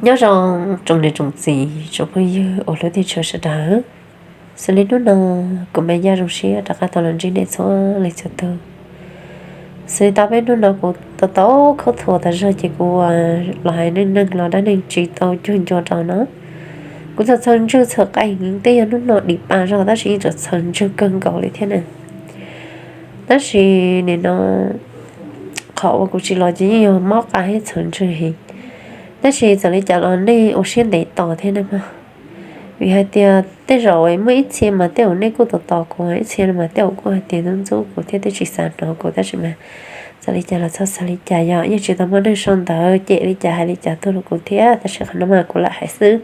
Nyob zoo tsoom niam tsoom txiv tsoom phooj ywg uas hlub thiab tshua sawv daws. Xws li hnub no kuv Maiv Yaj zoo siab rov qab tau los ntsib nej txhua leej txhua tus. Xws li tau peb hnub no kuv tau tau khaub thuas tas zog ces kuv los hais neej neeg los dab neeg tsis tau cuag ncua rau no. Kuv txhawm txhawm ntswg txhawm qees twb yog hnub no dim pa zog tab sis yeej tseem txhawm ntswg kawg nkaus li thiab na. Tab sis nim no qhov uas kuv tsis los ces yeej yog mob qa thiab txhawm ntswg heev. Tab sis txawm li cas los nej ua siab ntev tos thiab nawb mog. Vim hais tias tej zaum muaj ib txhia mas tej zaum nej kuj tos tos kuv, ib txhia mas tej zaum kuj hais tias ntxub ntxub kuv thiab twb tsis xav hnov kuv, tab sis mas txawm li cas los txhob xav li cas, yog yeej tsis tau muaj neeg sau ntawv cem li cas hais li cas tuaj rau kuv thiab, tab sis qhov no mas kuv lam hais xwb.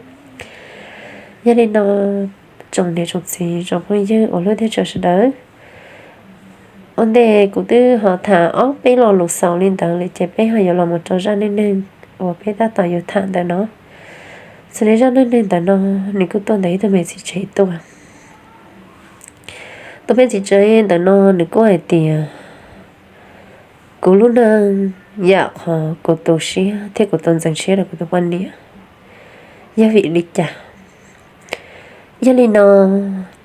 Yog li no tsoom niam tsoom txiv tsoom phooj ywg uas hlub thiab tshua sawv daws, ua ntej kuv twb ho tham ob peb lo lus xaus li ntawd lawm ces peb ho yuav los mus rau zaj neej neeg uas peb tab tom yuav tham ntawm no. Xws li zaj neej neeg ntawm no nws kuj tuaj ntawm ib tug me txiv tsev tuaj. Tus me txiv tsev ntawm no nws kuj hais tias kuv lub neej yam qhov kuv tu siab thiab kuv tau ntxeev siab rau kuv tus poj niam yog vim li cas. Yog li no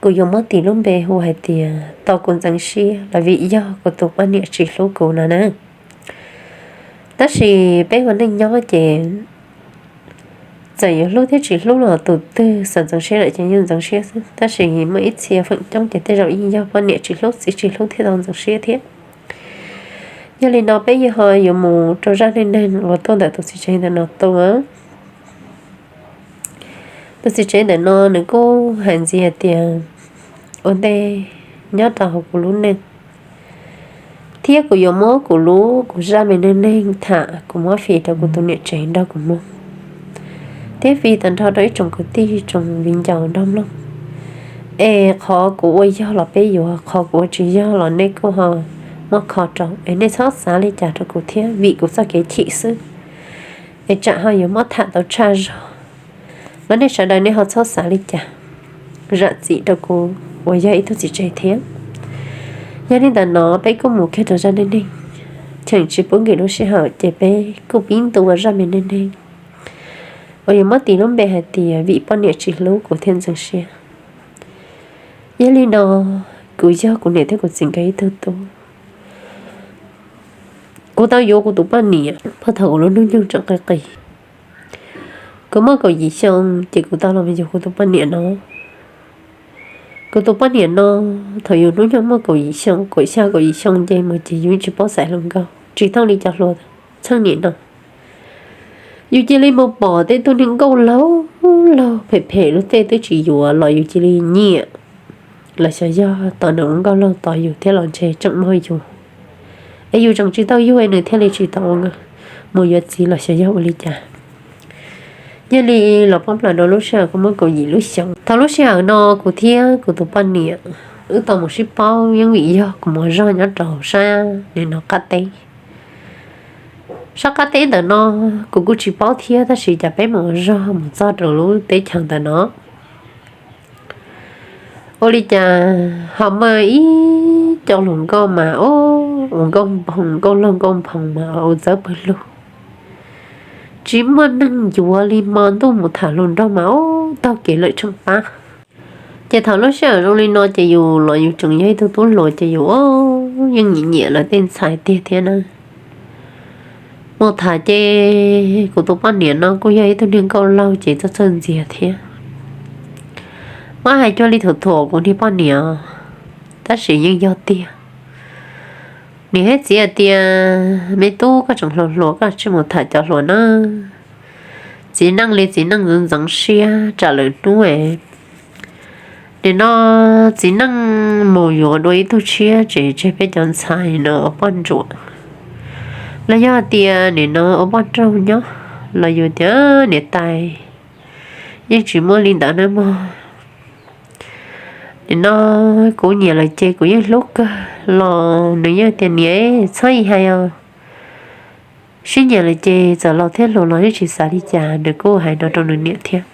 kuv yuav muab tis lub npe hu hais tias tau kuv ntxeev siab los vim yog kuv tus poj niam tsis hlub kuv no na. Tab sis peb ua neej nyob ces txawm yuav hlub thiab tsis hlub los tus twg xav ntxeev siab lawm ces yeej ntxeev siab xwb, tab sis muaj ib txhia feem coob ces tej zaum yeej yog poj niam tsis hlub txiv tsis hlub thiaj tau ntxeev siab thiab. Yog li no peb yeej ho yuav mus rau zaj neej neeg uas tuaj ntawm tus txiv tsev ntawm no tuaj. Tus txiv tsev ntawm no nws kuj hais ntxiv hais tias ua ntej nyob rau hauv kuv lub neej thiab kuv yuav muab kuv lub kuv zaj me neej neeg tham kuv muab fim rau kuv tus niam tsev nrog kuv mloog thiab fim tag nrho rau ib tsoom kwv tij tsoom viv ncaus nrog mloog. Es qhov kuv ua yog los peb yuav, qhov kuv ua tsis yog los nej kuj ho muab kho rau es nej txhob xav li cas rau kuv thiab vim kuv txoj kev chim xwb. Es tsam ho yuav muab tham tau tshaj zog los nej sawv daws nej ho txhob xav li cas, zam txim rau kuv uas yog ib tug txiv tsev thiab. Yog li ntawd no peb kuj mus kiag rau zaj neej neeg, cheem tsis pub nkim lub sij hawm ces peb kuj pib ntu ua zaj me neej neeg uas yuav muab tis lub npe hais tias vim poj niam tsis hlub kuv thiaj ntxeev siab. Yog li no kuv yog kuv niam thiab kuv txiv nkawd ib tug tub. Kuv tau yuav kuv tus poj niam puag thaum kuv lub hnub nyoog tseem qis qis. Kuv muaj kaum yim xyoo ces kuv tau los yuav kuv tus poj niam no. Kuv tus poj niam no, thaum yus hnub nyoog muaj kaum yim xyoo, kaum xya kaum yim xyoo nce mus ces yus tsis paub xaiv hluas nkauj, tsis thooj li cov hluas txheej niam no. Yus cia li mus pom tej tug niag nkauj laug laug phem phem lub tej twb tsis yuav los yus cia li nyiam los xyov yog tos nws ua nkauj laug tos yus thiab los ntshe tseem muaj yus. Es yus tseem tsis tau yug es nws thiaj li tsis tau mus yuav txiv los xyov yog ua li cas. Yog li los poob plaws rau lub sij hawm kuv muaj kaum yim lub xyoos. Thaum lub sij hawm no kuv thiab kuv tus poj niam wb tau mus sib paub yeej vim yog kuv mus zog nyob rau sab nim no qab teb. Sab qab teb ntawm no kuv kuj tsis paub thiab tab sis cas peb mus zog mus txog rau lub teb chaws ntawm no ua li cas ho muaj ib co hluas nkauj mas ua nkauj npoo nkauj laug nkauj nphoos mas ua txawb pawg lug. Tsis muaj neeg yuav li, hmo ntuj mus tham hluas nraug mas ua taug kev lawm tsheej pab. Ces thaum lub sij hawm zoo li no ces yus los yus tseem yog ib tug tub hluas ces yus yeej nyiam nyiam lawv tej ntxhais tiag thiab na. Mus tham ces kuv tus poj niam no kuj yog ib tug niag nkauj laug ces txawj txawj ntxias thiab. Muab hais cuag li thuam thuam kuv niag poj niam, tab sis yeej yog tiag. Niam thiab txiv hais tias me tub koj tseem hluas hluas koj tsis mus tham cov hluas na. Txiv neej li txiv neej ntxeev ntxeev siab tsam lwm hnub es nim no txiv neej mus yuav dua ib tug tshiab ces tseg peb cov ntxhais no ua poj ntsuam. Los yog tias nim no ua poj nraug nyob los yus tias niam tais, yeej tsis muaj li ntawd nawb mog. Nim no kuv nyiam lawm ces kuv yeej hlub kawg los nws yeej tias niam txhob ib hais os, sib nyiam lawm ces txawm laus thiab hluas los yeej tsis xav li cas, nws kuj hais no rau nws niam thiab.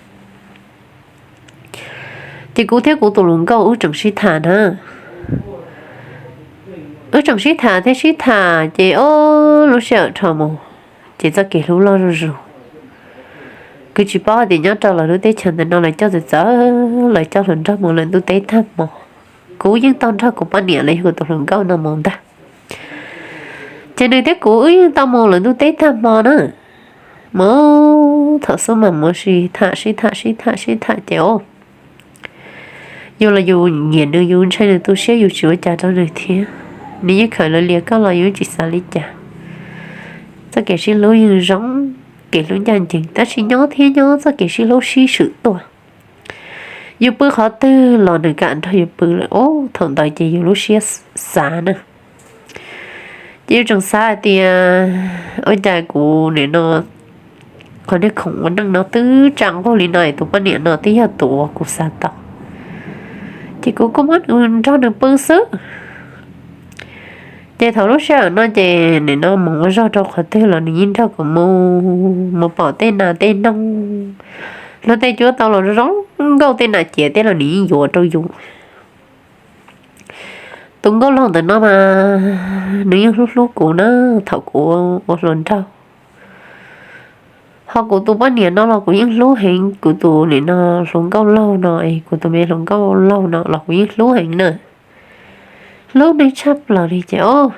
Ces kuv thiab kuv tus hluas nkauj wb tseem sib tham na. Wb tseem sib tham thiab sib tham ces ob lub sij hawm dhau mus ces txoj kev hlub loj zuj zus. Kuv tsis paub tias nyob rau lawv lub teb chaws ntawm no lawv coj txawv txawv, lawv coj hluas nraug mus lawm ntuj teb tag hmo. Kuv yeej tau nrog kuv poj niam los yog kuv tus hluas nkauj no mus ntag. Ces nws thiab kuv wb yeej tau mus lawm ntuj teb tag hmo na. Mus thaum xub mas mus sib tham sib tham sib tham sib tham ces o, yus los yus nyiam nws, yus ntshai nws tu siab, yus tsis ua cas rau nws thiab. Nws yeej khaws lawv lias koj los yus tsis xav li cas. Txoj kev sib hlub yeej zoo, kev hlub ncaj ncees, tab sis nyob thiab nyob txoj kev sib hlub sib swm tuaj. Yus pw qhov twg los nws kam nrog yus pw lawm. Ub, thaum ntawd ces yus lub siab xav na. Ces yus tseem xav hais tias ua cas kuv nim no qhov niag khoom ua neej no twb tsa nquag li no es tus poj niam no twb yog tus uas kuv xav tau, ces kuv kuj muab nws nrog nws pw xwb. Ces thaum lub sij hawm no ces nim no mus ua zog rau qhov twg los nws yeej nrog kuv mus, mus pom tej nas tej noog, luag tej cuab tau los zoo nkauj tej nas cias tej los nws yeej yuav rau yus. Tus nkauj laug ntawm no mas nws yeej hlub hlub kuv na, thaum kuv ua hluas nraug. Ho kuv tus poj niam no los kuv yeej hlub heev, kuv tus nim no hluas nkauj laug no es kuv tus me hluas nkauj laug no los kuv yeej hlub heev na. Hlub neeg tshaj plaws li ces o,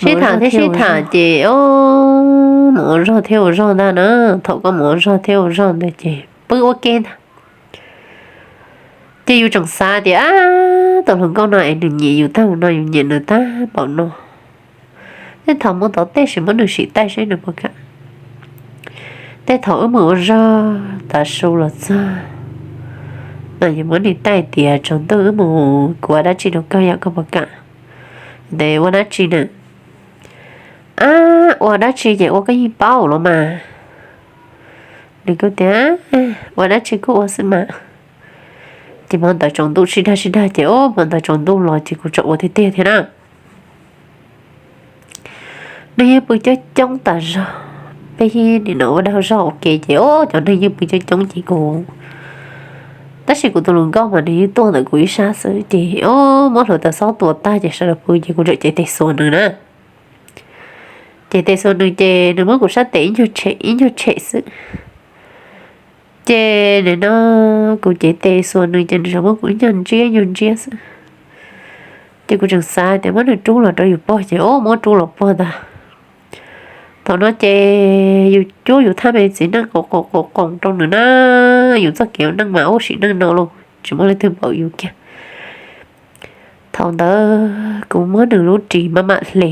sib tham thiab sib tham ces o, mus ua zog thiab ua zog ntag na. Thaum koj mus ua zog thiab ua zog ntawd ces pw ua ke ntag. Ces yus tseem xav tias ab, tus hluas nkauj no es nws nyiam yus tag npaum no, yus nyiam nws tag npaum no. Tej thaum mus tom tej sim muab nws sim taij seb nws puas kam. Tej thaum wb mus ua zog tav su los txog, no yus muab nws taij tias tsaus ntuj wb mus kuv ua dab tsi rau koj yom, koj puas kam? Tes ua dab tsi na? Ab, ua dab tsi ces ua koj yeej paub los mas. Nws kuj tias ua dab tsi kuj ua xwb mas. Ces hmo ntawd tsaus ntuj sib dag sib dag ces o, hmo ntawd tsaus ntuj los ces kuv tseem ua tiag tiag thiab na. Neeg yeej pw coob coob tas zog, peb nim no ua dag zog ua ke ces o, cov neeg yeej pw coob coob ces kuv, tab sis kuv tus hluas nkauj mas nws yeej tuaj ntawm kuv ib sab xwb ces o, muab hluav taws xob tua tag ces sawv daws pw ces kuv tseem cev tes xuas nws na. Cev tes xuas nws ces nws muab kuv sab tes ib nyuag tshem ib nyuag tshem xwb. Ces nim no kuv cev tes xuas nws ces nws tseem muab kuv ib nyuag ntsiab ib nyuag ntsiab xwb. Ces kuv tseem xav tias muab nws rub los rau yus pog ces o, muab rub los pog ntag. Thaum no ces yus cuab yus thaj me txiv neej qo qo qo qoos rau nws na, yus txoj kev ua neej mas ua sim neej no los tsis muaj leej twg npaum yus kiag. Thaum ntawd kuv muab nws lub ris maj mam hle,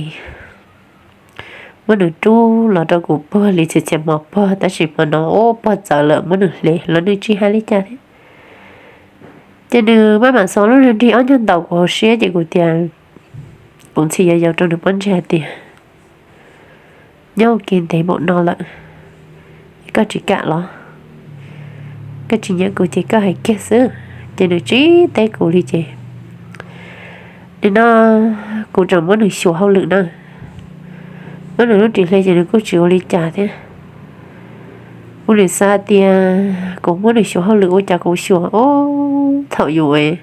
muab nws rub los rau kuv pog li txhia txhia hmo pog, tab sis hmo no ub pog txawv lawm muab nws hle los nws tsis hais li cas thiab. Ces nws maj mam xuas lub nrig ob nyuag ntaus kuv hauv siab ces kuv tias, kuv ntxhi yau yau rau nws pob ntseg hais tias, nyob ua ke ntev npaum no lawm, koj tsis kam los? Koj tsis nyiam kuv ces koj hais kiag xwb. Ces nws tsis teb kuv li ces nim no kuv tseem muab nws xyuas hauj lwm na. Muab nws lub ris hle ces nws kuj tsis ua li cas thiab. Kuv nim xav tias kuv muab nws xyuas hauj lwm ua cas kuv xyuas o, thaum yus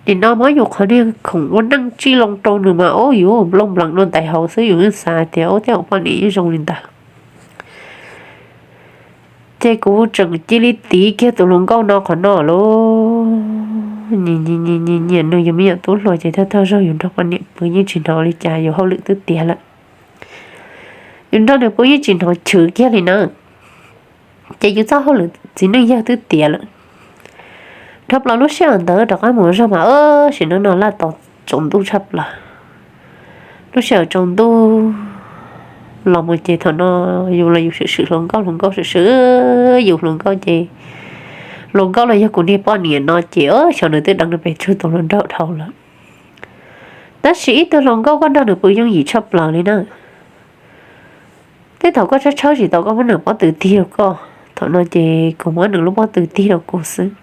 nim no muab yus qhov niag khoom ua neej tsij loo rau nws mas o, yus nplooj nplees dua ntais hauv xwb, yus yeej xav tias o, tej zaum poj niam yeej zoo li ntawd. Ces kuv tseem cia li tiv kiag tus hluas nkauj no qhov no lauj. Nyiam nws yus me nyuam tub hluas ces thawj thawj zaug yus nrog poj niam pw yeej tsis hnov li cas, yus hauj lwm twb tiav lawm. Yus nrog nws pw yeej tsis hnov chwv kiag li na. Ces yus txoj hauj lwm txiv neej yawg twb tiav lawm. Dhau plaws lub sij hawm ntawd rov qab mus zog mas sim neej no laj tau tsaus ntuj tshaj plaws. Lub sij hawm tsaus ntuj los mus ces thaum no yus los yus swm swm hluas nkauj, hluas nkauj swm swm yus, hluas nkauj ces, hluas nkauj los yog kuv niag poj niam no ces xyov nws twb deev nws pes tsawg tus hluas nraug dhau lawm. Tab sis ib tug hluas nkauj koj nrog nws pw yooj yim tshaj plaws li na. Tej thaum koj tshawb tshawb tsis tau koj muab nws pob tw tig rau koj, thaum no ces kuv muab nws lub pob tw tig rau kuv xwb.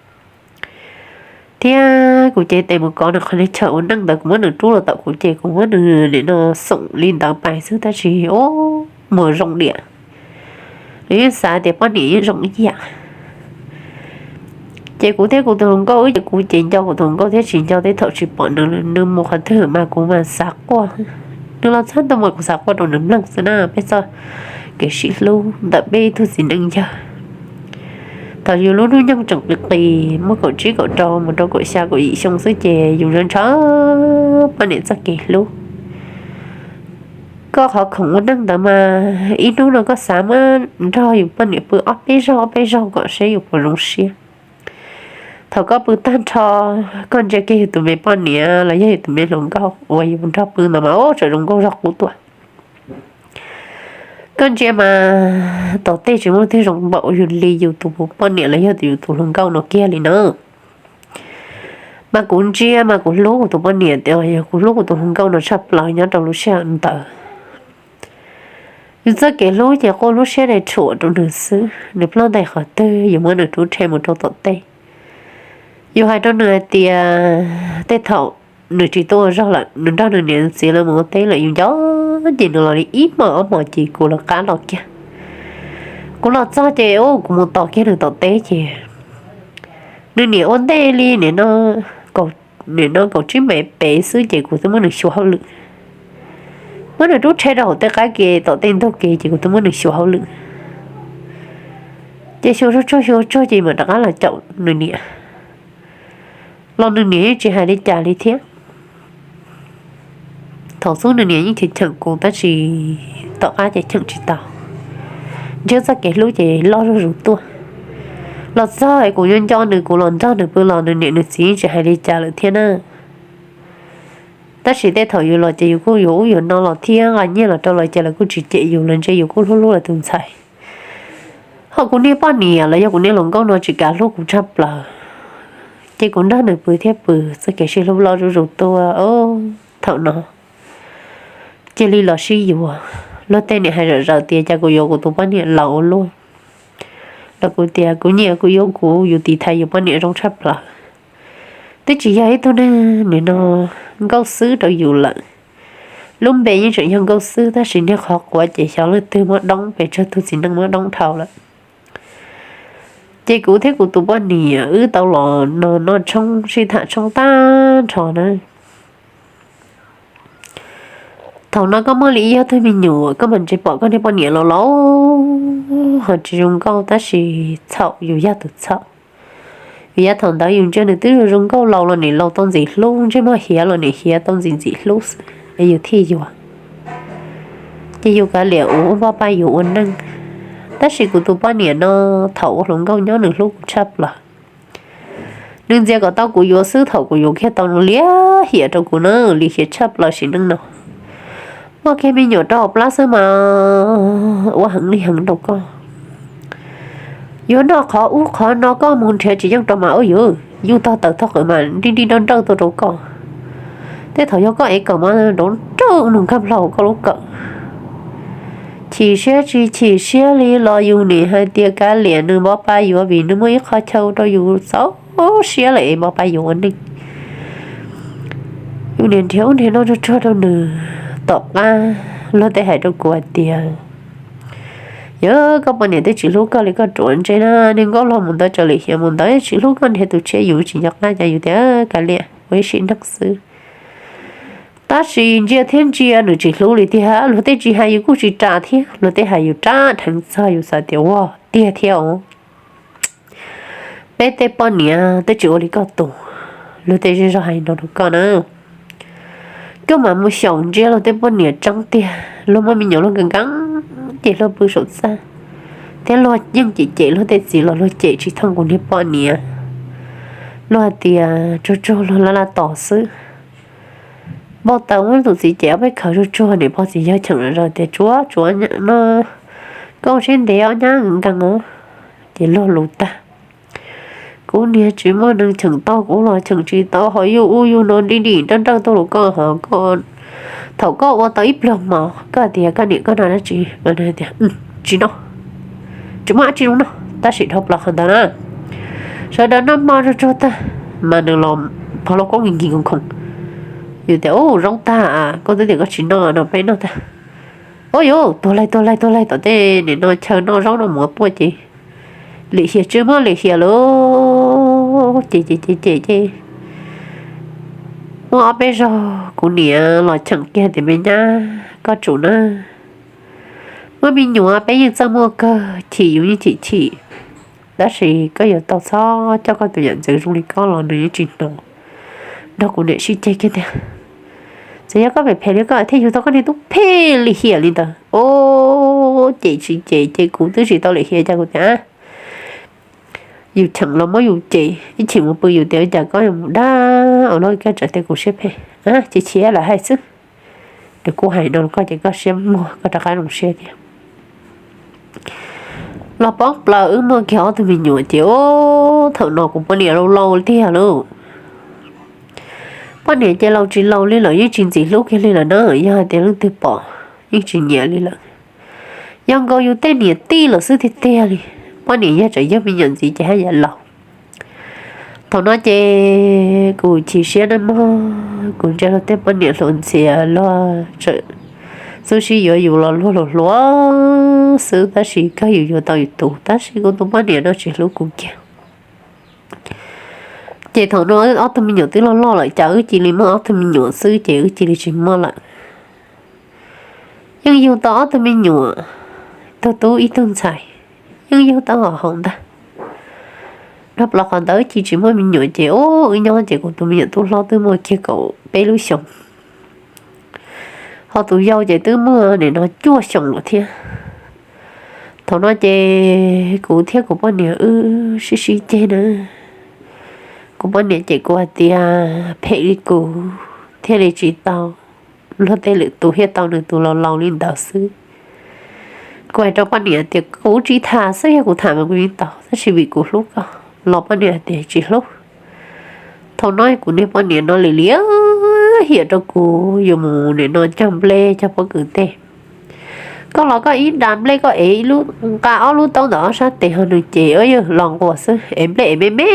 Thiab kuv cev tes mus kov nws qhov niag chaw ua neej ntawd, kuv muab nws rub los tom kuv ces kuv muab nws nim no xoom li ntawd pais xwb tab sis o, mus zoo diam. Nws yeej xav tias poj niam yeej zoo ib yam. Ces kuv thiab kuv tus hluas nkauj wb ces kuv ces nco kuv tus hluas nkauj thiab tsis nco, tej thaum tsis pom nws, nws mus qhov twg mas kuv mas xav quaj. Nws los txog ntawm mas kuv xav quaj rau nws mloog xwb na. Peb txoj kev sib hlub ntawm peb ib tug txiv neej yawg. Thaum yus lub hnub nyoog tseem qis qis muaj kaum tsib kaum rau mus rau kaum xya kaum yim xyoo xwb ces yus ntshaw ntshaw poj niam txoj kev hlub. Koj qhov khoom ua neej ntawd mas ib hnub no koj xav muab nrog yus poj niam pw ob peb zaug ob peb zaug kom seb yus puas zoo siab. Thaum koj pw tag nrho, koj ntsia kiag yus tus me poj niam los yog yus tus me hluas nkauj uas yus nrog pw ntawd mas ua tseem zoo nkauj zog qub tuaj. Koj ntsia mas tom tej tsis muaj twg zoo npaum yus li yus tus poj niam los yog yus tus hluas nkauj no kiag li na. Mas kuv ntsia mas kuv hlub kuv tus poj niam tias yog kuv hlub kuv tus hluas nkauj no tshaj plaws nyob rau lub sij hawm ntawd. Yus txoj kev hlub ces quaj lub siab dai rhuam rau nws xwb, nws ploj ntais qhov twg yus muab nws rub rhe mus rau tom tej. Yus hais rau nws hais tias tej thaum nws tsis tuaj ua zog lawm, nws nrog nws niam txiv lawv mus ua teb lawm, yus nco ces nws los li ib hmos ob hmos ces kuv lawv qab los kiag. Kuv los txog ces kuv mus tos kiag nws tom teb ces nws niam ua ntej li nim no kaum tsib mev pem xwb ces kuv twb muab nws xyuas hauj lwm. Muab nws rub rhe rau hauv tej qab ke tom tej ntug ke ces kuv twb muab nws xyuas hauj lwm. Ces xyuas tsuag tsuag xyuas tsuag ces mam rov qab los caum nws niam, los nws niam yeej tsis hais li cas li thiab. Thaum xub nws niam yeej cheem cheem kuv tab sis tom qab ces cheem tsis tau. Ntshe txoj kev hlub ces loj zuj zus tuaj. Los txog es kuv nyob nco nws, kuv los nrog nws pw los nws niam nws txiv yeej tsis hais li cas lawm thiab na. Tab sis tej thaum yus los ces yus kuj yuav ub yuav no los thiab nqa nyiaj los rau lawv ces lawv kuj tsis cem yus, lawv ntsia yus kuj hlub hlub lawv tus ntxhais. Ho kuv niag poj niam los yog kuv niag hluas nkauj no tsis kam hlub kuv tshaj plaws, ces kuv nrog nws pw thiab pw, txoj kev sib hlub loj zuj zus tuaj. Thaum no cia li los sib yuav, luag tej niam hais zom zaws tias cas kuv yuav kuv tus poj niam laus ua luaj. Los kuv tias kuv nyiam kuv yuav kuv, yus tiv thaiv yus poj niam zoo tshaj plaws. Twb tsis yog ib tug neeg nim no nkauj xwb rau yus lawm. Lub npe yeej tseem yog nkauj xwb tab sis niag qhov quav ces xyov leej twg muab doob pes tsawg tug txiv neej muab doob dhau lawm. Ces kuv thiab kuv tus poj niam wb tau los no noj tshoob sib tham tshoob tag nrho na. Thaum no koj muaj li ib ob tug me nyuam koj mam ntsia pom koj niag poj niam laus laus ho tsis zoo nkauj tab sis txhaum yus yog tus txhaum. Vim yav thaum ntawd yus ntsia nws twb zoo zoo nkauj, laus los nim laus tau ntxim hlub, ntsej muag hiav los nim hiav tau ntxim ntxim hlub xwb es yus thiaj yuav. Ces yus kav liam ua npoj paj yuav ua neej. Tab sis kuv tus poj niam no thaum ua hluas nkauj nyob nws hlub kuv tshaj plaws. Nws ntxias kom tau kuv yuav xwb, thaum kuv yuav kiag tau no liam hiam rau kuv na, lim hiam tshaj plaws sim neej no. Muaj kiag me nyuam rau hauv plab xwb mas ua heev li heev rau koj. Yuav noj qhov ub qhov no koj mus nrhiav tsis yeej rau mas ua yuav yuj tog taws tog qwm mas nrij nrij nrawj nrawj tuaj rau koj. Tej thaum yog koj ev kawm mas nrov nrawj mus nkag plaws koj lub kawm. Chim siab tsis chim siab li los yus nim hais tias kav liam nws npov pa yuav vim nws muaj ib qho chaw rau yus txaus siab lawm es npov pa yuav ua neej. Yus niam nrhiav ub nrhiav no tsuag tsuag rau nws. Tom qab luag tej hais rau kuv hais tias, yog koj poj niam twb tsis hlub koj li koj ruam ntse na, niag nkauj laug mus ntawd tsaws lim hiam mus ntawd tsis hlub koj, nrhiav tus tshiab yus tsis nco qab cas. Yus tias kav liam ua ib sim neej xwb. Tab sis ntsia thiab ntsia nws tsis hlub li tiag, luag tej tsis hais yus kuj tsis ras thiab, luag tej hais yus rab dheev txog yus xav tias ua tiag thiab os. Peb tej poj niam twb tsis ua li koj tus, luag tej zej zog hais no rau koj na. Koj mam mus xyaum ntsia luag tej poj niam tseeb tiag, luag muaj me nyuam luag nkees nkees ces luag pw saum txaj, thiab luag yeej cem cem luag tej txiv los luag cem tsis thooj kuv niag poj niam. Luag hais tias tsuag tsuag luag laj laj tos xwb. Npau taws muab tus txiv cem ob peb khaws tsuag tsuag, niam pog txiv yawg cheem zom zaws tias tsuav tsuav no, koj ua siab ntev ob nyab nkees nkees os. Ces luag lus tag. Kuv niag tsis muaj neeg cheem tau kuv los cheem tsis tau, ho yuj ub yuj no nrij nrij nrawj nrawj tuaj rau koj ho koj, thaum koj ua tau ib pluag mov koj tias koj niam koj noj dab tsi mas nws tias tsis noj, tsis muaj dab tsi zoo noj, tab sis dhau plaws qhov ntawd na. Sawv daws noj mov tsuag tsuag tag mas nws los pog lauj kaub nkig nkig khoom khoom. Yus tias ub zoo tag, koj twb tias koj tsis noj no peb noj tag. Ub yuav tuag laig tuag laig tuag laig tom tej nim no chaw noj zaub noj mov tuaj ces lim hiam tsis muaj lim hiam lawm. Ces ces ces ces ces muaj ob peb zaug kuv niam los cheem kiag tias me nyab, koj tsum na, Muaj me nyuam peb yeej txawj muaj kawg, chim yus yeej chim chim, tab sis koj yuav tau txhob coj koj tus yam ntxwv zoo li koj los nws yeej tsis hnov. Nrog kuv niam sib ceg kiag tias, txawm yog koj phem phem li koj thiaj yug tau koj niag tub phem lim hiam li ntawd. Ua ces tsis ces ces kuv twb tsis tau lim hiam cas kuv tias, yus cheem los muab yus cem, ib chim mus pw yus tias cas koj yuav mus dag ua luaj, koj txawm tias kuv siab phem, chim chim lawm hais xwb. Nws kuj hais no rau koj ces koj siab muag koj rov qab zoo siab tiag. Los poob plaws wb muaj kiag ob tug me nyuam ces ua thaum no kuv poj niam laus laus tiag lauj. Poj niam ces laus tsis laus li lawm yeej tsis ntxim hlub kiag li lawm na, yog hais tias leej twg pom yeej tsis nyiam li lawm. Yog nkaus yus tej niam tij lawm xwb tiag tiag li. Poj niam yog tseem yog me nyuam ntxiv ces haj yam laus. Thaum no ces kuv chim siab na mog, kuv ntsia luag tej poj niam hluas ntxhias luag txawm xub sib yuav yus los luag hluas hluas xwb tab sis kawg yus yuav tau yus tus, tab sis kuv tus poj niam no tsis hlub kuv kiag. Ces thaum no ob tug me nyuam twb loj loj lawm cas wb cia li muaj ob tug me nyuam xwb ces wb cia li tsis muaj lawm. Yeej yug tau ob tug me nyuam, tug tub ib tug ntxhais, yeej yug tau hom haum ntag. Nrog plaws qhov ntawd wb cia tsis muaj me nyuam ces ua wb nyob ces kuv tus me nyuam tub hlob twb muaj kiag kaum peb lub xyoos, ho tus yau ces twb muaj nim no cuaj xyoos lawm thiab. Thaum no ces kuv thiab kuv poj niam wb sib sib ceg na. Kuv poj niam ces kuv hais tias phem li kuv thiaj li tsis tau luag tej lwm tus thiaj tau nws tus laus laus li ntawd xwb. Kuv hais rau poj niam tias kuv tsis tham xwb, yog kuv tham mas kuv yeej tau, tab sis vim kuv hlub koj los poj niam hais tias tsis hlub. Thaum no kuv niag poj niam no lim lim hiam rau kuv yuav mus nim no cog nplej cog pob kws tej. Koj los koj ib nra nplej koj ev ib lub nqa ob lub taub ntawm ob sab tes ho nws ces ua yog los nquas xwb, ev nplej ev me me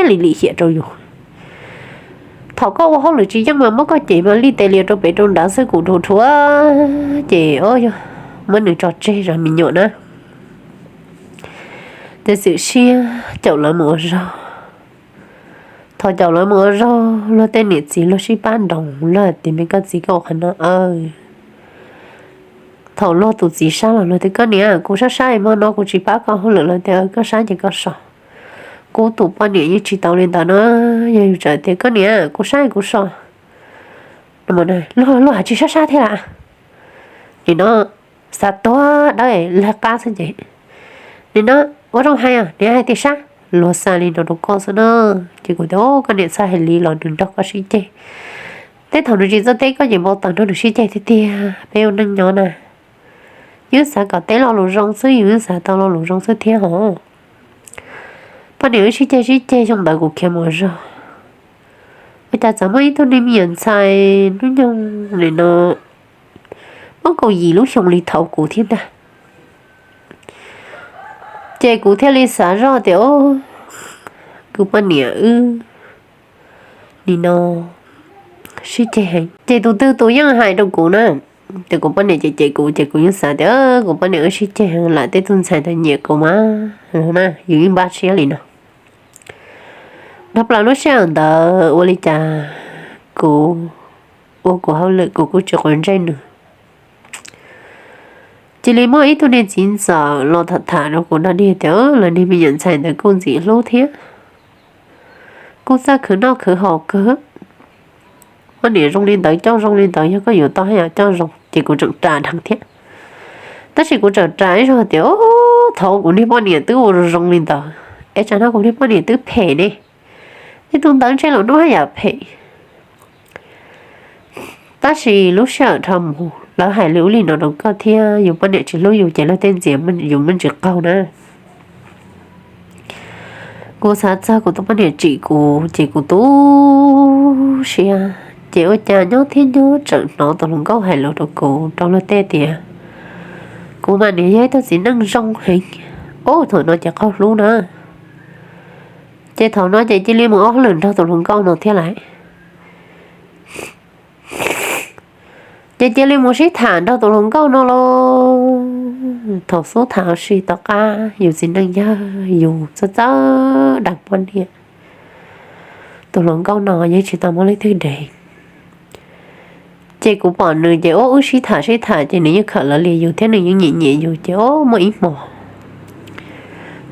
lim lim hiam rau yus. Thaum koj ua hauj lwm tsis yeej mas muab koj cem mas li tes lias rau pem rau nrad xwb kuv dhuav rhuav ces ua yog muab nws tso tseg zov me nyuam na. Ces txwm siab caum lawv mus ua zog. Thaum caum lawv mus ua zog luag tej niam txiv luag sib pab nroos luag tias me koj txiv koj ua qhov no aw. Thaum luag tus txiv sab los luag tias koj niam kuv sab sab es hmo no kuv tsis pab koj hauj lwm, luag tias koj sab ces koj so. Kuv tus poj niam yeej tsis tau li ntawd no, yog yus txawm tias koj niam kuv sab kuv so no, luag hais tsis sab sab thiab lawm. Nim no xav tuag dawb lag qab xwb ces, nim no ua zoo hais os, niam hais tias sab, luag xa li no rau koj xwb na. Ces kuv tias koj niam txhob hais li los nws nrog koj sib ceg. Tej thaum nws tsis txawj teb koj ces npau taws nrog nws sib ceg tiag tiag, peb ua neej nyob na. Yus xav kom teb lo lus zoo xwb, yus xav tau lo lus zoo xwb thiab hos. Poj niam wb sib ceg sib ceg xyoo ntawd kuv khiav mus ua zog. Ua cas txawm muaj ib tug niag me nyuam ntxhais hnub nyoog nim no muaj kaum yim lub xyoo li thaum kuv thiab ntag. Ces kuv thiaj li xav zoj tias, o, kuv poj niam wb nim no sib ceg heev. Ces tus twg tus yeej hais rau kuv na, ces kuv poj niam cem cem kuv ces kuv yeej xav tias kuv poj niam wb sib ceg heev, lam tej tug ntxhais ntawd nyiam kuv mas na, yus yeej npaj siab li no. Nrog plaws lub sij hawm ntawd ua li cas kuv ua kuv hauj lwm kuv kuj tsis quav ntsej nws. Cia li muaj ib tug niag txiv ntxawm los tham tham rau kuv nrog niag tias lawv niag me nyuam ntxhais ntawd kuj ntxim hlub thiab, kuj txawj khwv noj khwv haus kawg. Poj niam zoo li ntawd coj zoo li ntawd, yog koj yuav tau haj yam coj zoo. Ces kuv tseem ras dheev thiab, tab sis kuv tseem ras ib zaug tias thaum kuv niag poj niam twb ua zoo li ntawd es tsam no kuv niag poj niam twb phem ne. Tej tug ntawd ntshe lwm hnub haj yam phem. Tab sis lub sij hawm dhau mus lawv hais li ub li no rau koj thiab yus poj niam tsis hlub yus ces luag tej ntxias yus muaj ntsis qaug na. Kuv xav txog kuv tus poj niam tsim kuv ces kuv tu siab, ces ua cas nyob thiab nyob tseem hnov tus hluas nkauj hais lus rau kuv rau luag tej tias kuv mas niam yog ib tug txiv neej zoo heev. Ub, thaum no ces qaug hlub na. Ces thaum no ces cia li mus ua hauj lwm nrog tus hluas nkauj no thiab lawm. Ces cia li mus sib tham nrog tus hluas nkauj no lauj. Thaum xub tham ua si tom qab yus txiv neej yawg yus txawj txawj dag poj niam. Tus hluas nkauj no yeej tsis tau muaj leej twg deev. Ces kuv pom nws ces ua wb sib tham sib tham ces nws yeej khawm lawv li yus thiab nws yeej nyiam nyiam yus ces ua muaj ib hmo,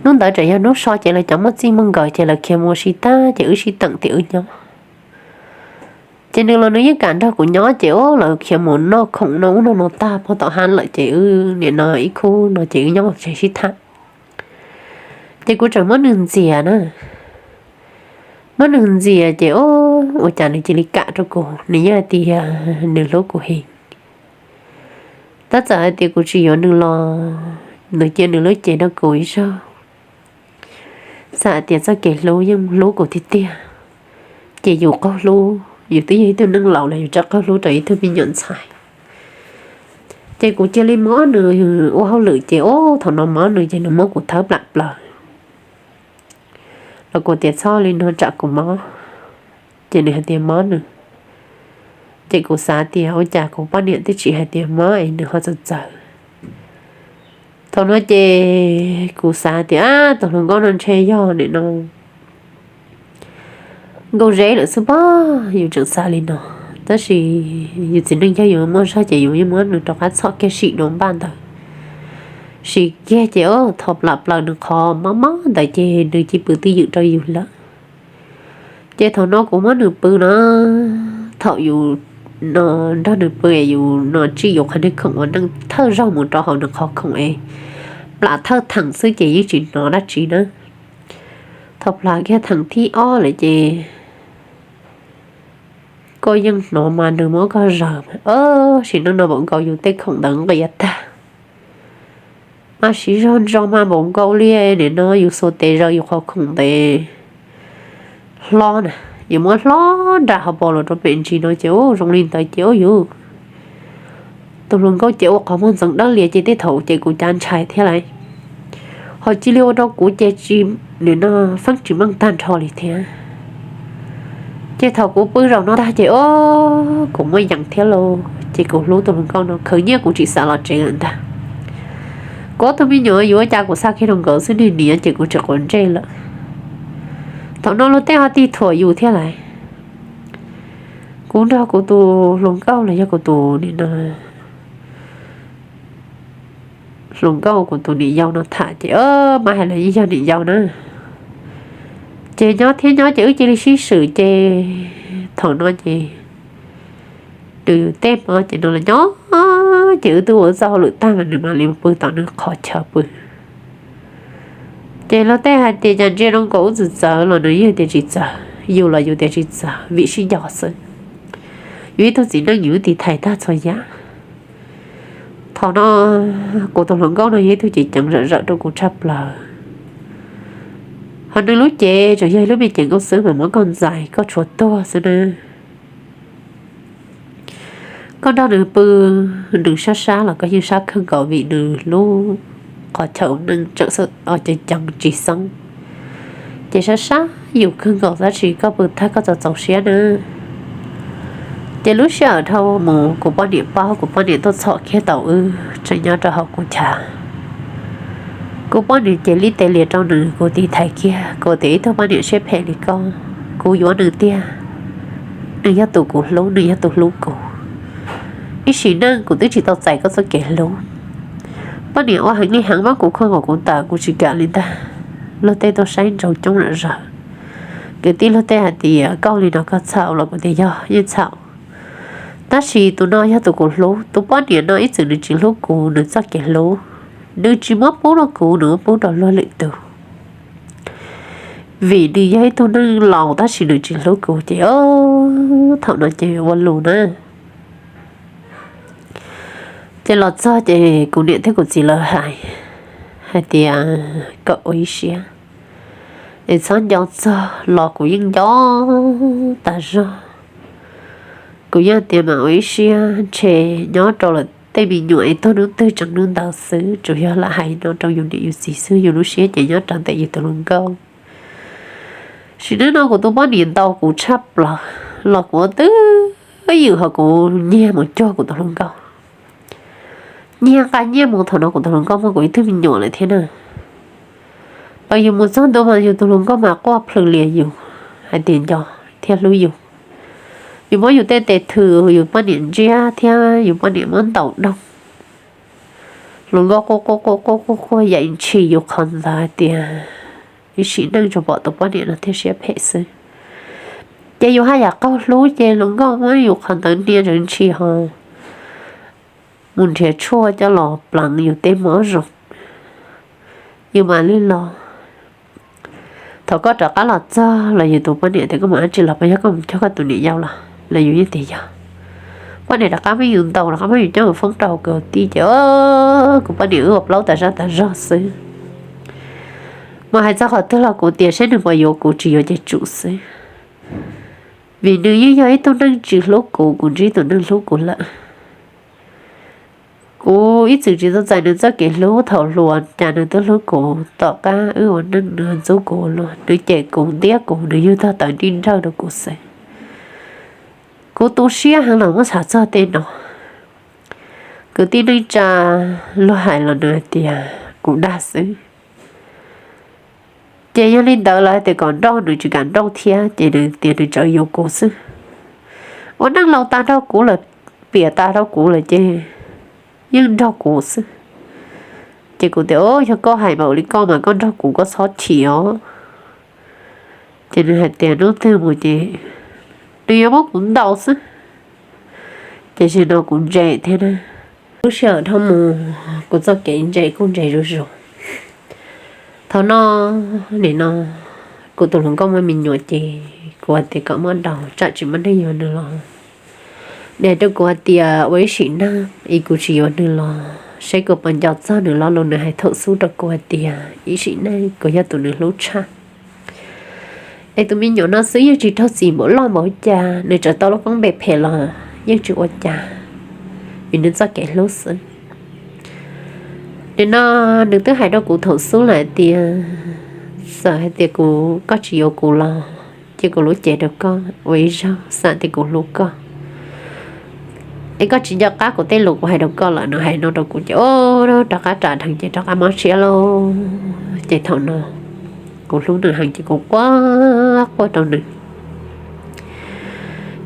hnub ntawd tseem yog hnub so ces lawv cov muaj txij muaj nkawm ces lawv khiav mus ua si tag ces wb sib teem tias wb nyob. Ces nws los nws yeej kam nrog kuv nyob ces ua lawv khiav mus noj khoom noj ub noj no tag puag tom hab lawm ces wb nim no ib khub no ces wb nyob ua tsev sib tham. Ces kuv tseem muab nws ntxias na, muab nws ntxias ces ua cas nws cia li kam rau kuv, nws yeej hais tias nws hlub kuv heev. Tab txawm hais tias kuv tsis yuav nws los nws cia nws lub cev rau kuv ib zaug. Xav hais tias txoj kev hlub yeej hlub kuv tiag tiag, ces yus qaug hlub, yus twb yog ib tug neeg laus los yus tseem qaug hlub rau ib tug me nyuam ntxhais. Ces kuv cia li muab nws ua hauj lwm ces ua thaum no mob nws ces nws muab kuv thawb plam plaws los kuv tias txhob li no tsam kuv mob, ces nws hais tias mob nws. Ces kuv xav tias ua cas kuv poj niam twb tsis hais tias mob es nws ho txawm txawv. Thaum no ces kuv xav tias tus hluas nkauj no ntshe yog nim no nkauj zeb lawm xwb pob, yus tseem xav li no. Tab sis yus txiv neej yog yus muaj zog ces yus yeej muab nws rov qab txhom kiag sim dua npaj ntawd, sim kiag ces ua thaum plam plaws nws qhov mob mob ntawd ces nws cia li pw twj ywm rau yus lawm. Ces thaum no kuv muab nws pw no, thaum yus no nrog nws pw yus no tsij yus qhov niag khoom ua neej thawj zaug mus rau hauv nws qhov khoom es plam thawj theem xwb ces yeej tsis hnov dab tsi na. Thaum plam kiag theem thib ob lawm ces koj yeej hnov mas nws muab koj zawm, sim neej no npaum nkaus yus tej khoom ntawd nqis tag. Mas siv zog ntso mas npaum nkaus li nim no yus xuas tes zawm yus qhov khoom ntawd hlob na, yus muab hlob nram hauv paus los rau pem ntsis no ces ua zoo li ntawd ces ua yus tus hluas nkauj ces ua qhov muag ntxeev dawb lias ces tej thaum ces kuv cav ntshai thiab lawm, ho cia li ua rau kuv ces tsis, nim no feeb tsis meej tag nrho li thiab. Ces thaum kuv pw zaum no tag ces o, kuv muaj yees thiab lauj, ces kuv hlub tus hluas nkauj no khwv nyiaj kuv tsis xav los tsev lawm ntag. Kuv ob tug me nyuam yuav ua cas kuv xa kiag rau nkawd xwb, niag niam ces kuv tsis quav ntsej lawm. Thaum no luag tej ho tig thuam yus thiab lawm. Kuv nrog kuv tus hluas nkauj los yog kuv tus nim no hluas nkauj kuv tus niam yau no tham ces mas hais los yeej yog niam yau na. Ces nyob thiab nyob ces wb cia li sib swm ces thaum no ces nws tej hmo ces nws los nyob ces wb twb ua txoj hauj lwm tag mas nws mam li pw tom nws qhov chaw pw. Ces luag tej hais tias cas ntsia zoo nkaus ub txwv txawv los nws yeej tias tsis txawv, yus los yus tias tsis txawv vim sib nco xwb. Yus ib tug txiv neej yus tiv thaiv tag txhua yam. Thaum no kuv tus hluas nkauj no yog ib tug cev ceev zawm zawm rau kuv tshaj plaws, ho nws lub cev tseem yog ib lub me cev nkauj xwb mas muab koj ntxais koj tshuav tuag xwb na. Koj nrog nws pw, nws sab sab los koj yeej sab kawg nkaus vim nws lub qhov chaw neej tseem ceev tsis xoob, ces sab sab yus kawg nkaus tab sis koj pw tag koj txaus txaus siab na. Ces lub sij hawm dhau mus kuv poj niam paub, kuv poj niam tuaj txhom kiag tau wb tseem nyob rau hauv kuv chav. Kuv poj niam ces li tes lias rau nws, kuv tiv thaiv kiag kuv tias ib tug poj niam siab phem li koj, kuv yuav nws tiag. Nws yog tus kuv hlub, nws yog tus hlub kuv. Ib sim neej kuv twb tsis tau txais koj txoj kev hlub. Poj niam ua heev li heev muab kuv khooj kom kuv tawm kuv tsis kam li ntag. Luag tej tuaj saib ntsoov coob zom zaws. Kwv tij luag tej hais tias koj li no koj txhaum los kuv tias yog yeej txhaum. Tab sis tus no yog tus kuv hlub, tus poj niam no ib txwm nws tsis hlub kuv, nws txoj kev hlub nws tsis muab pub rau kuv, nws muab pub rau luag lwm tus. Vim nws yog ib tug neeg laus tab sis nws tsis hlub kuv ces thaum no ces ua lus na. Ces los txog ces kuv niam thiab kuv txiv lawv hais, hais tias kom ua ib siab, es txhob nco txog los kuv yeej nco tas zog. Kuv yeej tias mam ua ib siab ntshe nyob rau lawm tej me nyuam es tuag hnub twg tseem hnub ntawd xwb, tsuas yog lam hais no rau yus niam yus txiv xwb, yus lub siab ces nyob rau ntawm yus tus hluas nkauj. Sim neej no kuv tus poj niam ntaus kuv tshaj plaws los kuv twb ywm ho kuv nyiag mus cuag kuv tus hluas nkauj. Nyiag nqa nyiaj mus, thaum no kuv tus hluas nkauj muaj kuv ib tug me nyuam lawm thiab na. Los yus mus txog ntua mas yus tus hluas nkauj mas quaj plhws lias yus hais tias nco thiab hlub yus. Yus muab yus tej tes thwm yus poj niam ntsiab thiab yus poj niam muab ntaus doog. Hluas nkauj quaj quaj quaj quaj quaj quaj yaim ntshis yus qhov ntawd hais tias ib sim neej tsuas pom tus poj niam no thiaj siab phem xwb. Ces yus haj yam qaug hlub ces hluas nkauj muab yus qhov ntawd nias ntawd ntshis ho mus nrhiav tshuaj coj los pleev yus tej mob zoo. Yus mam li los. Thaum koj rov qab los txog los yus tus poj niam tias koj mus dab tsi los, puas yog koj mus cog koj tus niam yau los? Los yus yeej tias yog. Poj niam rov qab muab yus ntaus, rov qab muab yus coj mus foob rau hauv kwv tij ces kuv poj niam wb ua plaub tas zaj tas zog xwb. Mas hais txog qhov twg los kuv tias saib nws puas yuav kuv, tsis yuav ces tsum xwb. Vim nws yeej yog ib tug neeg tsis hlub kuv, kuv ntsib tus neeg hlub kuv lawm. Kuv ib txwm tsis tau txais nws txoj kev hlub, thaum hluas cas nws twb hlub kuv, tom qab wb ua neej nws ntxub kuv ua luaj, nws cem kuv ntiab kuv, nws yug tog tawv nrij nrawj rau kuv xwb. Kuv tu siab heev los muab xav txog tej no. Kwv tij neej tsa luag hais los nws hais tias kuv dag xwb. Ces yog li ntawd lawv hais tias kom nrauj nws tsis kam nrauj thiab, ces nws tias nws tseem yuav kuv xwb. Ua neej laus tas nrog kuv lawm, piam tas rau kuv lawm ces yeej nrog kuv xwb. Ces kuv tias, yog koj hais mas ua li koj mas koj nrog kuv koj txhob chim os. Ces nws hais tias hnub twg mus ces nws yuav muab kuv ntaus xwb. Ces zaum no kuv ntse thiab na. Lub sij hawm dhau mus kuv txoj kev ntse kuj ntse zuj zus. Thaum no, nim no kuv tus hluas nkauj muaj me nyuam ces kuv hais tias kom muab ntaus tsam tsis muaj neeg yuav nws los. Nws hais rau kuv hais tias ua ib sim neej es kuv tsis yuav nws los saib kuv puas nco txog nws lo lus nws hais thaum xub rau kuv hais tias ib sim neej kuv yog tus nws hlub tshaj. Es tus me nyuam no xwb yeej tsis raug txim npaum loj npaum cas, nws txawm tau lub koob npe phem los yeej tsis ua cas, vim nws txoj kev hlub xwb. Nim no nws twb hais rau kuv thaum xub lawm hais tias txawm hais tias kuv, koj tsis yuav kuv los cia kuv lub cev rau koj ua ib zaug, xam tias kuv hlub koj. Es koj tsis nco qab kuv tej lus kuv hais rau koj lawm no. Hais no rau kuv ces rov qab ras dheev ces rov qab mob siab lauj. Ces thaum no kuv hlub nws heev ces kuv quaj quaj rau nws.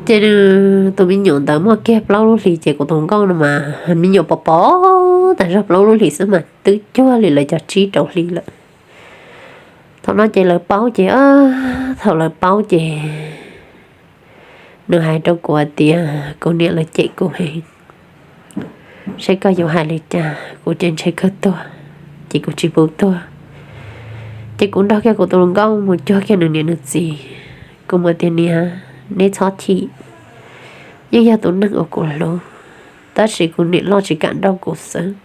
Ces nws tus me nyuam ntawd muaj kiag plaub lub hlis ces kuv tus nkauj no mas me nyuam pom pom tas zog plaub lub hlis xwb mas twb cuag li lawv cov tsib rau hli lawm. Thaum no ces lawv paub ces, thaum lawv paub ces nws hais rau kuv hais tias kuv niam lawv cem kuv heev, saib koj yuav hais li cas kuv ces ntshe kawg tuag, ces kuv tsis pub tuag. Ces kuv nrog kiag kuv tus hluas nkauj mus cuag kiag nws niam nws txiv. Kuv mas tias niam, neb txhob chim, yeej yog tus neeg uas kuv hlub, tab sis kuv niam loj tsis kam nrauj kuv xwb.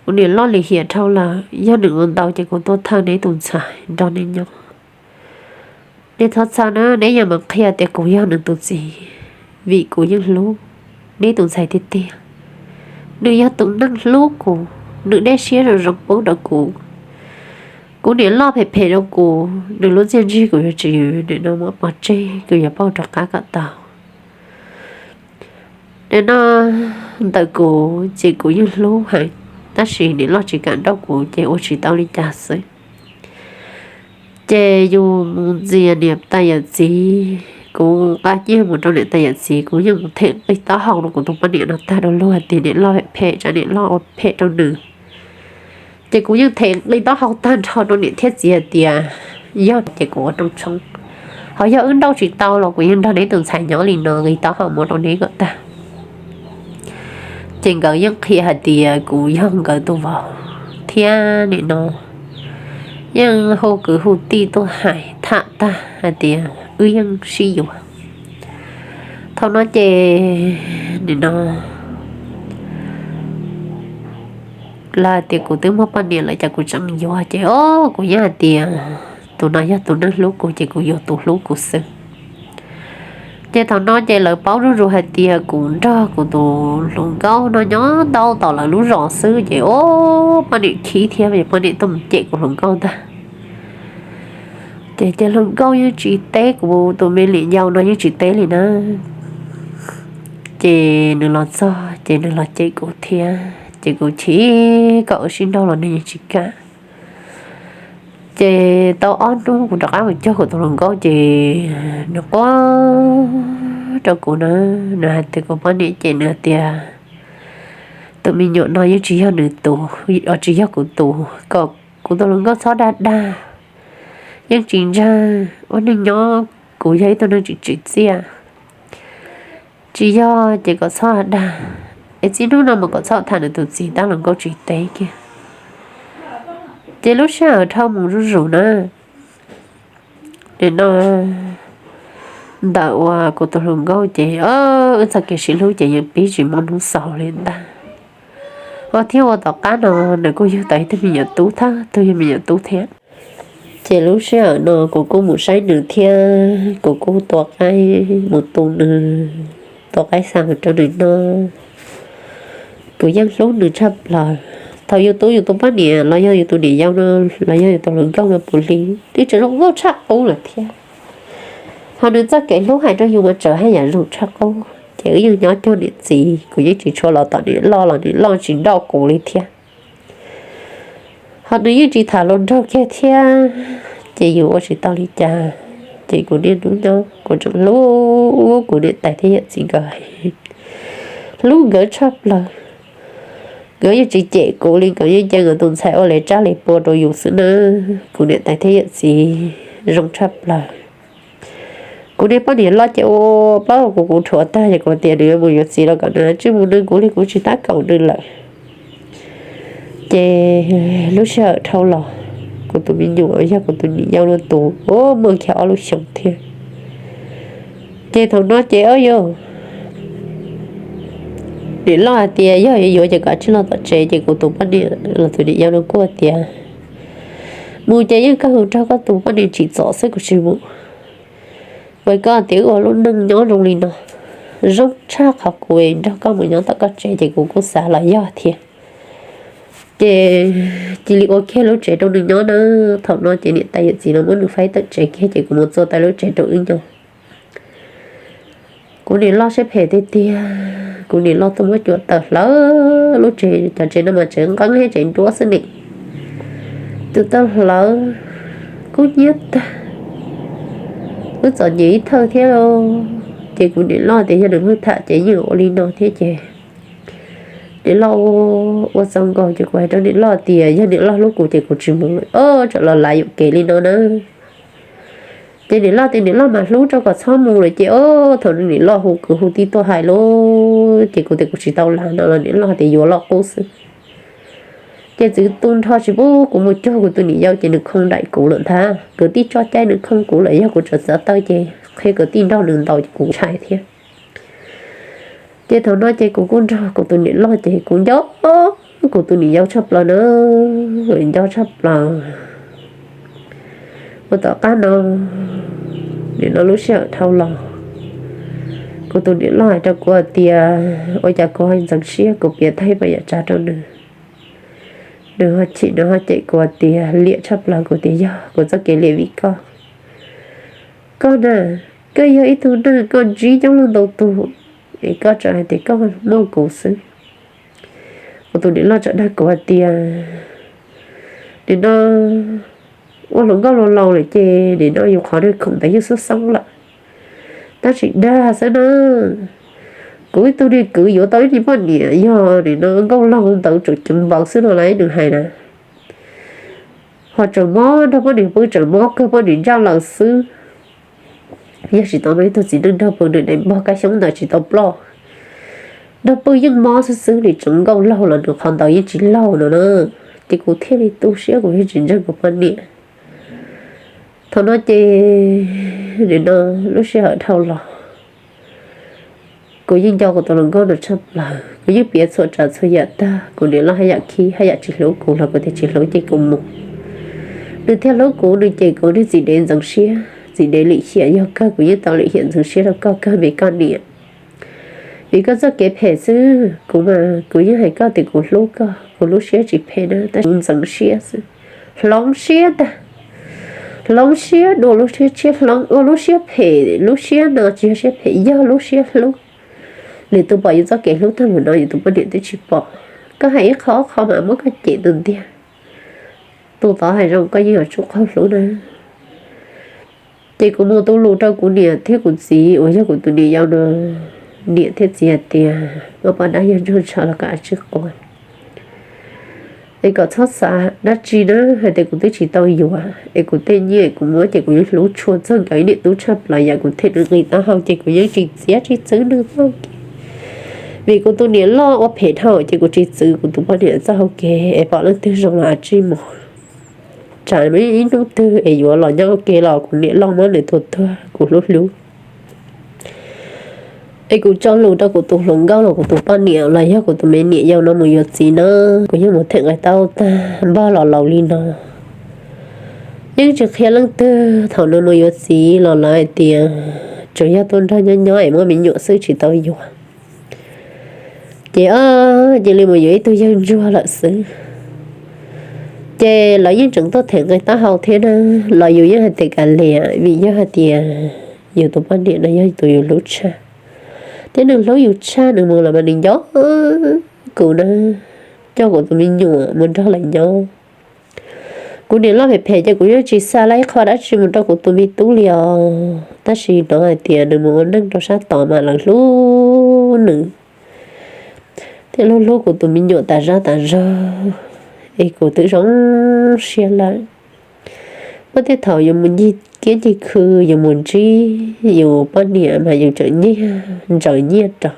Kuv niam loj lim hiam dhau lawm, yog nws ua ntau ces kuv tuaj thawj neb tus ntxhais nrog neb nyob. Neb txhob txhawj na, neb yuav mus qhia tias kuv yog nws tus txiv, vim kuv yeej hlub neb tus ntxhais tiag tiag. Nws yog tus neeg hlub kuv, nws dej siab zoo zoo pub rau kuv. Kuv niam loj phem phem rau kuv, nws lub txiaj ntsig kuv yuav tsis nim no muab pov tseg, kuv yuav pauj rov qab kom tau. Nim no ntawm kuv ces kuv yeej hlub heev, tab sis niam loj tsis kam nrauj kuv ces ua tsis tau li cas xwb. Ces yus mus ntxias niam tais yawm txiv, kuv nqa nyiaj mus rau niam tais yawm txiv, kuv yeej mus them nqi taub hau rau kuv tus poj niam no tag rau luag hais tias niam loj phem, tsam niam loj ua phem rau nws. Ces kuv yeej them nqi taub hau tag nrho rau niam thiab txiv hais tias yog ces kuv ua rooj tshoob, ho yog wb nrauj tsis tau los kuv yeej nrog neb tus ntxhais nyob li no, nqi taub hau muab rau neb kom tag. Ces nkawd yeej qhia hais tias kuv yog nkawd tus vauv thiab nim no yeej hu kwv hu tij tuaj hais tham tag hais tias wb yeej sib yuav. Thaum no ces nim no lawv hais tias kuv twb muaj poj niam lawm cas kuv tseem yuav, ces o kuv yeej hais tias tus no yog tus neeg hlub kuv ces kuv yuav tus hlub kuv xwb. Ces thaum no ces lawv paub zuj zus hais tias kuv nrog kuv tus hluas nkauj no nyob ntau tom lawv lub zos xwb, ces o poj niam khib thiab, poj niam tuaj mus cem kuv hluas nkauj ntag. Ces ces hluas nkauj yeej tsis teb kuv, tus me lim yau no yeej tsis teb li na. Ces nws los txog ces nws los cem kuv thiab, ces kuv chim kom ua sib nraus los nws yeej tsis kam. Ces tau ob hnub kuv rov qab mus cuag kuv tus hluas nkauj ces nws quaj rau kuv na, nws hais tias kuv poj niam cem nws tias tus me nyuam no yeej tsis yog nws tus, tsis yog kuv tus, kom kuv tus hluas nkauj txhob dag dag, yeej tsis ntseeg, ua neej nyob kuv yog ib tug neeg tsis tsim txiaj. Tsis yog ces kom txhob dag, es txij hnub no mus kom txhob tham nws tus txiv, tab hluas nkauj tsis teb kiag. Ces lub sij hawm dhau mus zuj zus na, nim no ntawm uas kuv tus hluas nkauj ces wb txoj kev sib hlub ces yeej pib tsis muaj hnub xaus li ntag. Ua thiab ua tom qab no nws kuj yug tau ib tug me nyuam tub, thawj tug yog me nyuam tub thiab. Ces lub sij hawm no kuv kuj mus saib nws thiab kuv kuj tua qaib mus tu nws, tua qaib xa mus rau nws noj. Kuv yeej hlub nws tshaj plaws. Thaum yus tu yus tus poj niam los yog yus tus niam yau no, los yog yus tus hluas nkauj no puav leej twb tseem zoo nkauj tshaj qub lawm thiab. Ho nws txoj kev hlub hais rau yus mas tseem haj yam zoo tshaj qub. Ces wb yeej nyob cuag niam txiv, kuv yeej tsis tshua los tom niam loj los niam loj tsis nrauj kuv li thiab. Ho nws yeej tsis tham hluas nraug kiag thiab, ces yus ua tsis tau li cas. Ces kuv niaj hnub nyob kuv tseem hlub kuv niam tais thiab yawm txiv nkawd, hlub nkawd tshaj plaws. Nkawd yeej tsis cem kuv li, nkawd yeej cia nkawd tus ntxhais ua li tsab li pua rau yus xwb na. Kuv niam tais thiab yawm txiv zoo tshaj plaws. Kuv niag poj niam loj ces ua plaub kuv kuv rhuav tag ces kuv tias nws yuav mus yuav txiv los kom nws tsis mus nrog kuv li, kuv tsis tab kaum nws lawm. Ces lub sij hawm dhau los, kuv tus me nyuam yog kuv tus niam yau no tus, muaj kiag ob lub xyoos thiab. Ces thaum no ces ob yus niam loj hais tias yog yuav yuav ces kom tsij los tom tsev, ces kuv tus poj niam los tus niam yau no kuj tias mus ces yeej koj mus nrog koj tus poj niam tsim txom xwb, kuv tsis mus. Ua koj tias wb ua lub neej nyob zoo li no zoo tshaj qhov kuv nrog koj mus nyob tom koj tsev, ces kuv kuj xav los yog thiab. Ces cia li ua kiag lub tsev rau nws nyob na. Thaum no ces niam tais yawm txiv los muab nws faib tawm tsev kiag ces kuv mus txua tau lub tsev rau wb nyob. Kuv niam loj siab phem tiag tiag, kuv niam loj tuaj muab cuam tawm hlawv lub tsev, cov tsev no mas tsev nqeeb thiab tsev nruab xwb ne. Tus tawg hlawv kub hnyiab tag, wb txom nyem ib thawj thiab. Ces kuv niam loj tias yog nws mus tham ces yeej ua li no thiab ces niam loj ua txaus nkaus ces kuv hais rau niam loj tias yog niam loj hlub kuv ces kuv tsis mus lawm, tsam los lav yuam kev li no na. Ces niam loj tias niam loj mas hlub rau kom txhob mus lawm ces o, thaum niam loj hu kuv hu tib tuaj hais lawm ces kuv tias kuv tsis tau lav no los niam loj tias yuav loj qub xwb. Ces txwv tu nrho tsis pub kuv mus cuag kuv tus niam yau ces nws khoo daim kuv lawm ntag, kwv tij tso cai nws khoo kuv lawm, yog kuv tseem txav taw ces qhia kwv tij nrog nws ntaus ces kuv ntshai thiab. Ces thaum no ces kuv kuj nrog kuv tus niam loj ces kuv nco kuv tus niam yau tshaj plaws na, nco tshaj plaws. Ua tom qab no, nim no lub sij hawm dhau los, kuv tus niam loj hais rau kuv hais tias ua cas kuv ho ntxeev siab, kuv piav tag ib puas yam tsav rau nws. Nws ho chim, nws ho cem kuv hais tias liam tshaj plaws, kuv tias yog kuv txoj kev liam vim koj. Koj na, koj yog ib tug neeg koj ntsib coob leej ntau tug, es koj tseem hais tias koj muaj kuv xwb. Kuv tus niam loj tseem dag kuv hais tias nim no ua hluas nkauj laus laus lawm ces nim no yus qhov neeg khoom ntawd yeej xoob xoob lawm. Tab sis dag xwb na, kuv ib tug niag kwv yuav tau ib niag poj niam yog nim no nkauj laug ntawd tseem ceev npaum xwb no las, nws hais na. Ho tseem mob nrog poj niam pw, tseem mob kawg poj niam ntsaj lawm xwb. Yog tsis tau muaj ib tug txiv neej nrog pw, nws daim npog kaj xyoob ntawd tsis tau ploj. Nrog pw yeej mob xwb xwb li, tseem nkauj laug los nws qhov ntawd yeej tsis laug no na. Ces kuv thiaj li tu siab, kuv thiaj tsis ntseeg kuv poj niam. Thaum no ces nim no lub sij hawm dhau los, kuv yeej nco kuv tus hluas nkauj no tshaj plaws, kuv yeej piav txhua tsav txhua yam tag. Kuv niam loj haj yam khib, haj yam tsis hlub kuv los kuv tias tsis hlub ces kuv mus. Nws thiaj hlub kuv, nws cem kuv, nws txiv dev ntxeev siab, txiv dev lim hiam, yog kawg kuv yeej tau lim hiam ntxeev siab rau koj kawg me koj niam. Vim koj txoj kev phem xwb, kuv mas kuv yeej hais koj tias kuv hlub koj, kuv lub siab tsis phem na, tab sis kuv ntxeev siab xwb. Hloov siab ntag, hloov siab dua lub siab tshiab, hloov ua lub siab phem, lub siab no tsis yog siab phem, yog lub siab hlub. Lwm tus pom yus txoj kev hlub tag mus no, yus tus poj niam twb tsis pom. Koj hais ib qho ob qho mas muab koj cem tus ntiag. Tus tod hais zoo koj yeej yuav tsum qaug hlub na. Ces kuv mus tu lus rau kuv niam thiab kuv txiv uas yog kuv tus niam yau no niam thiab txiv hais tias, koj poj dab yog ntsuag ntshav los koj tsij quas, es kom txhob xav dab tsi na, hais tias kuv twb tsis tau yuav es kuv tej nyiaj kuv muab ces kuv yuav hlub tshua txog nkawd ib niam tub tshaj plaws yam kuv them nws nqi taub hau ces kuv yeej tsis txiav tsis txwv nws txoj hau kev. Vim kuv tus niam loj ua phem dhau ces kuv tsis txwv kuv tus poj niam txoj hau kev es pom leej twg zoo los tsij mus. Tsam ib hnub twg es yuav los nyob ua ke los kuv niam loj muab nws tua tuag kuv hlub hlub. Es kuv tso lus rau kuv tus hluas nkauj los kuv tus poj niam los yog kuv tus me niam yau no mus yuav txiv na, kuv yeej mus them nqi taub hau tag npog los laus li no. Yeej tsis qhia leej twg, thaum nws mus yuav txiv los lawv hais tias tsuas yog tuaj nrog nyob nyob es muaj me nyuam xwb tsis tau yuav. Ces o, cia li mus yuav ib tug yawg ntsuag lawm xwb. Ces lawv yeej tseem tuaj them nqi taub hau thiab na, los yus yeej hais tias kav liam vim yog hais tias yus tus poj niam no yog tus yus hlub tshaj, thiab nws hlub yus tshaj, nws mus los mas nws nco kuv na, coj kuv tus me nyuam mus nrog lawv nyob. Kuv niam loj phem phem ces kuv yeej tsis xa lab ib qho dab tsi mus rau kuv tus me tub li os, tab sis hnov hais tias nws mus ua neej rau sab tod mas lawv hlub nws thiab hlub hlub kuv tus me nyuam tas zaj tas zog, es kuv twb zoo siab lawm. Muaj tej thaum yus mus ncig kiab ncig khw, yus mus ntsib yus poj niam mas yus tseem nyiag ntsaws nyiaj rau.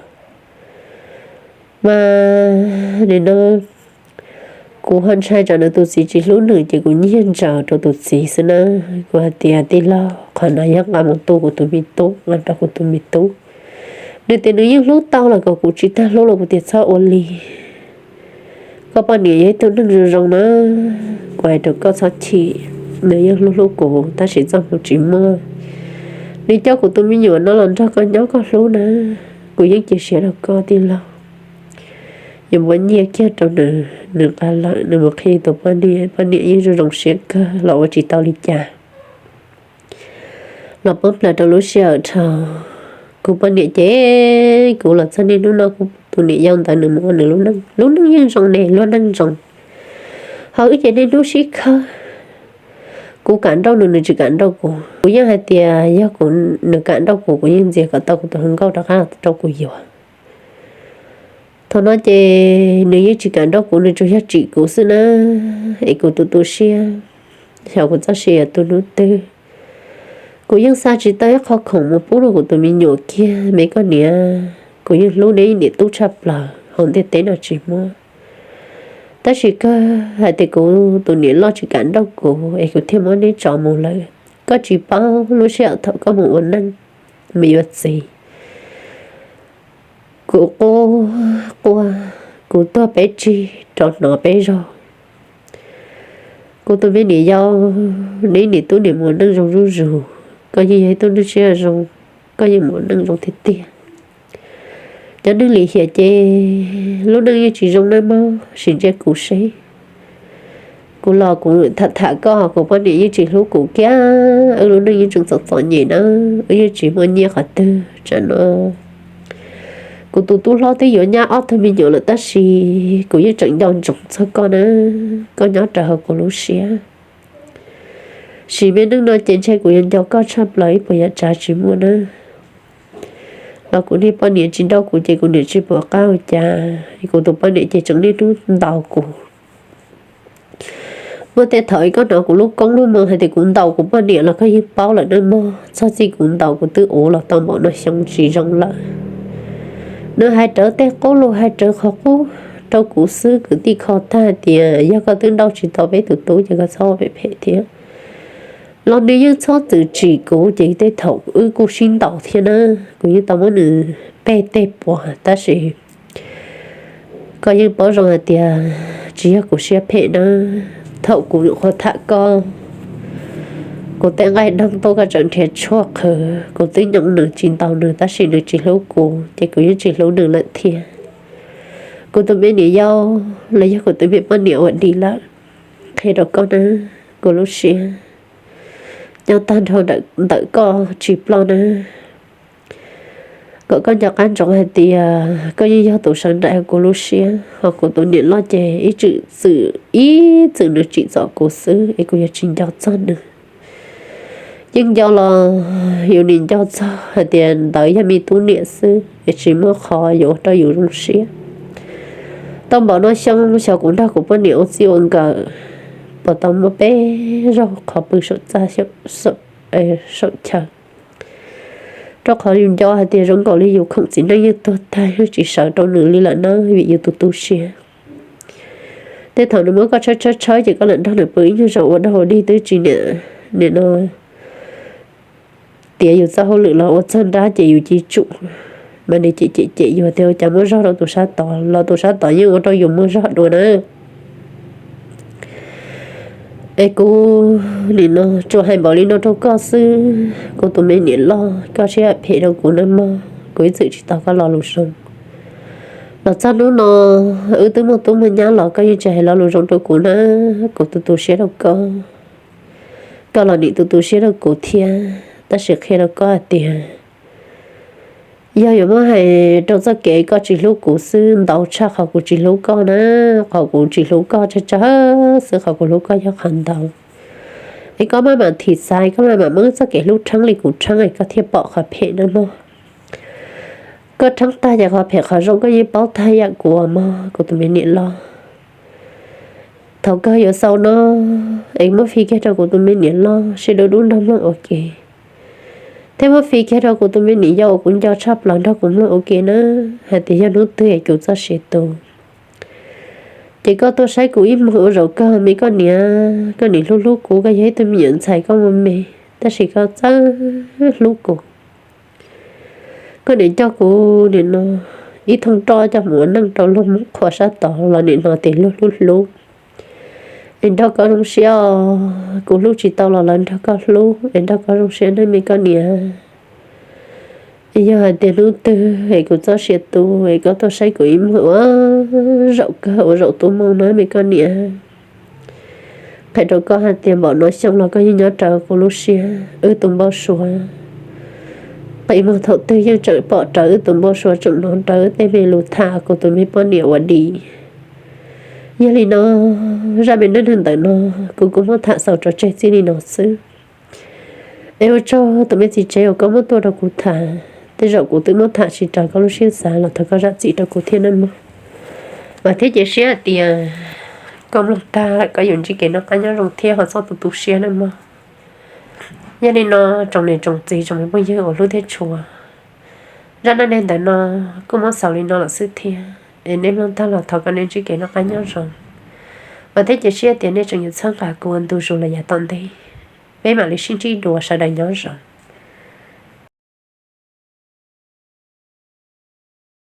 Mas nim no kuv ho ntshai tsam nws tus txiv tsis hlub nws ces kuv nyiag ntsaws rau tus txiv xwb na. Kuv hais tias tij laug, qhov no yog nqa mus tu kuv tus me tub, nqa rau kuv tus me tub. Nws tias nws yeej hlub tau los kom kuv tsis tag hlub los kuv tias txhob ua li. Koj poj niam yog ib tug neeg zoo zoo na, kuv hais rau koj txhob chim, nws yeej hlub hlub kuv tab sis txoj hmoo tsis muaj. Nws coj kuv tus me nyuam no los nrog koj nyob koj hlub na, kuv yeej cia siab rau koj tij laug. Yuav muab nyiaj kiag rau nws, nws nqa lawm nws mus qhia tus poj niam, poj niam yeej zoo zoo siab kawg los ua tsis tau li cas. Los poob plaws rau lub sij hawm dhau, kuv poj niam ces kuv los txog niaj hnub no kuv tus niam yau ntawd nws mus ua nws lub neej, lub neej yeej zoo ne, luag neej zoo. Ho wb ces niaj hnub sib khawb, kuv kam nrauj nws, nws tsis kam nrauj kuv. Kuv yeej hais tias yog kuv, nws kam nrauj kuv, kuv yeej ntxias kom tau kuv tus hluas nkauj rov qab rau kuv yuav. Thaum no ces nws yeej tsis kam nrauj kuv, nws tsuas yog tsim kuv xwb na, es kuv tu tu siab, xyov kuv txoj sia yuav tu hnub twg. Kuv yeej xa tsis tau ib qho khoom mus pub rau kuv tus me nyuam kiag, me koj niam, kuv yeej hlub neb niam tub tshaj plaws hauv ntiaj teb no tsis muaj. Tab sis kawg hais tias kuv tus niam loj tsis kam nrauj kuv es kuv thiaj muab neb tso mus lawm. Koj tsis paub lub sij hawm thaum koj mus ua neej, mus yuav txiv, kuv quaj quaj, kuv tuag peb tsig rov hnov peb zaug. Kuv tus me niam yau, neb niam tub niam mus neej zoo zuj zus, koj yeej yog ib tug neeg siab zoo, koj yeej mus neej zoo tiag tiag. Cov neeg lim hiam ces lub neej yeej tsis zoo nawb mog, sim ntsia kuv seb. Kuv los kuv tham tham koj, kuv poj niam yeej tsis hlub kuv kiag, wb lub neej yeej tseem txom txom nyem na, wb yeej tsis muaj nyiaj qhov twg tsam no. Kuv tus tub hlob twb yuav nyab ob tug me nyuam lawm tab sis kuv yeej tseem nco ntsoov txog koj na, koj nyob raws hauv kuv lub siab. Sim me neej no ces ntshe kuv yuav nco koj tshaj plaws ib puas yam tsav tsis muaj na. Los kuv niag poj niam tsis nrauj kuv ces kuv niam tsis pom qab ua cas, kuv tus poj niam ces tseem niaj hnub ntaus kuv. Muaj tej thaum koj hnov kuv lub koob lub moo hais tias kuv ntaus kuv poj niam los koj yeej paub lawm nawb mog, txog txij kuv ntaus kuv twb ua los tau npaum no xyoo tsis zoo lawm. Nws hais rawv tej qub lus hais rawv qhov qub rau kuv xwb, kwv tij kho tag hais tias yog koj twb nrauj tsis tau peb tus tub ces koj txhob ua phem phem thiab. Los nws yeej txhob txwm tsim kuv ces tej thaum wb kuj sib ntaus thiab na, kuv yeej tau muab nws peg tej puas tab sis koj yeej paub zoo hais tias tsis yog kuv siab phem na. Thaum kuv nyuam qhuav tham koj, kuv tej nqaij dheev tuaj koj tseem nrhiav tshuaj qhwv, kuv twb nyoos nws tsis ntaus nws tab sis nws tsis hlub kuv ces kuv yeej tsis hlub nws lawm thiab. Kuv tus me niam yau los yog kuv tus me poj niam uas dim lawm, qhia rau koj na, kuv lub siab nyob tag nrho ntawm koj tsis ploj na. kom koj nco qab ntsoov hais tias koj yeej yog tus sawv daws kuv lub siab, ho kuv tus niam loj ces ib txwm txwm ib txwm nws tsim txom kuv xwb es kuv yuav tsis nco txog nws. Yeej nco los yus nim nco txog hais tias ntawd yog me tub niam xwb es tsis muaj qhov yuav ua rau yus zoo siab. Tau npaum no xyoo xyov kuv nrog kuv poj niam ua txij ua nkawm puas tau muaj peb zaug qhov pw saum txaj saum chaw, rau qhov yus nco hais tias zoo nkaus li yus khoom txiv neej yeej tuag tag, yeej tsis sawv rau nws li lawm na, vim yus tus tu siab. Tej thaum nws muab koj tshawb tshawb tshawb ces koj lam nrog nws pw ib nyuag zaus ua dog ua dig twb tsis niam, nim no tiav yus txoj hauj lwm los ua txog nrab ces yus cia li tsum, mas nws cem cem cem yus tias ua cas muaj zog rau tus sab tod los tus sab tod yeej ua rau yus muaj zog dua na. Es kuv nim no tsuas hais npaum li no rau koj xwb, kuv tus me niam loj, koj siab phem rau kuv nawb mog, kuv ib txwm tsis tau koj lo lus zoo. Los txog hnub no wb twb muaj tub muaj nyab los koj yeej tsis hais lo lus zoo rau kuv na, kuv tus tu siab rau koj. Koj los nim tus tu siab rau kuv thiab, tab sis qhia rau koj hais tias yog yuav muab hais rau txoj kev koj tsis hlub kuv xwb ntau tshaj qhov kuv tsis hlub koj na, qhov kuv tsis hlub koj tsawg tsawg xwb, qhov kuv hlub koj yog qhov ntau. Es koj maj mam thim xaiv, koj maj mam muab txoj kev hlub rheeb li kuv rheeb es koj thiaj pom qhov phem na mog. Koj rheeb tag ces qhov phem qhov zoo koj yeej paub tag yam kuv mog, kuv tus me niam loj. Thaum kawg yuav xaus no es muab fij kiag rau kuv tus me niam loj sib dub dub nrog mloog ua ke, thiab muab fij kiag rau kuv tus me niam yau uas kuv nco tshaj plaws nrog kuv mloog ua ke na, hais tias yog hnub twg es kuv txoj sia tu ces koj tuaj saib kuv ib muag ua zaum kawg me koj niam. Koj niam hlub hlub kuv, koj yog ib tug me nyuam ntxhais koj muaj me, tab sis koj txawj hlub kuv. Koj niam coj kuv nim no ib thooj roj coj mus ua neej rau luag Hmoob qhua sab tod los nim no tias luag hlub hlub. Es nrog koj zoo siab os, kuv hlub tsis tau los lawv nrog koj hlub, es nrog koj zoo siab nawb me koj niam. Es yog hais tias hnub twg es kuv txoj sia tu es koj tuaj saib kuv ib muag ua zaum kawg ua zaum tu moo na me koj niam. Qhia rau koj hais tias npaum no xyoo los koj yeej nyob rawv kuv lub siab, wb tus npau suav. Qi muag thaum twg yeej tseem pom rawv wb tus npau suav, tseem hnov rawv wb tej me lus tham kuv tus me poj niam ua di. Yog li no, zaj me neej neeg ntawm no kuv kuj muab tham xaus tso tseg txij li no xwb. Es ua tsaug tus me txiv tsev uas koj muab tuaj rau kuv tham, tej zaum kuv twb muab tham tsis raws koj lub siab xav los thov koj zam txim rau kuv thiab nawb mog. Vam thiab cia siab hais tias koj mloog tag lawm koj yuav ntsib kev noj qab nyob zoo thiab ho txhob tu tu siab nawb mog. Yog li no, tsoom niam tsoom txiv tsoom me phooj ywg uas hlub thiab tshua, zaj neej neeg ntawm no kuj muab xaus li no lawm xwb thiab, es nej mloog tag los thov kom nej ntsib kev noj qab nyob zoo. Vam thiab cia siab tias nej tseem yuav txhawb nqa kuv ua ntu zus los yav tom ntej. Peb mam li sib ntsib dua, sawv daws nyob zoo.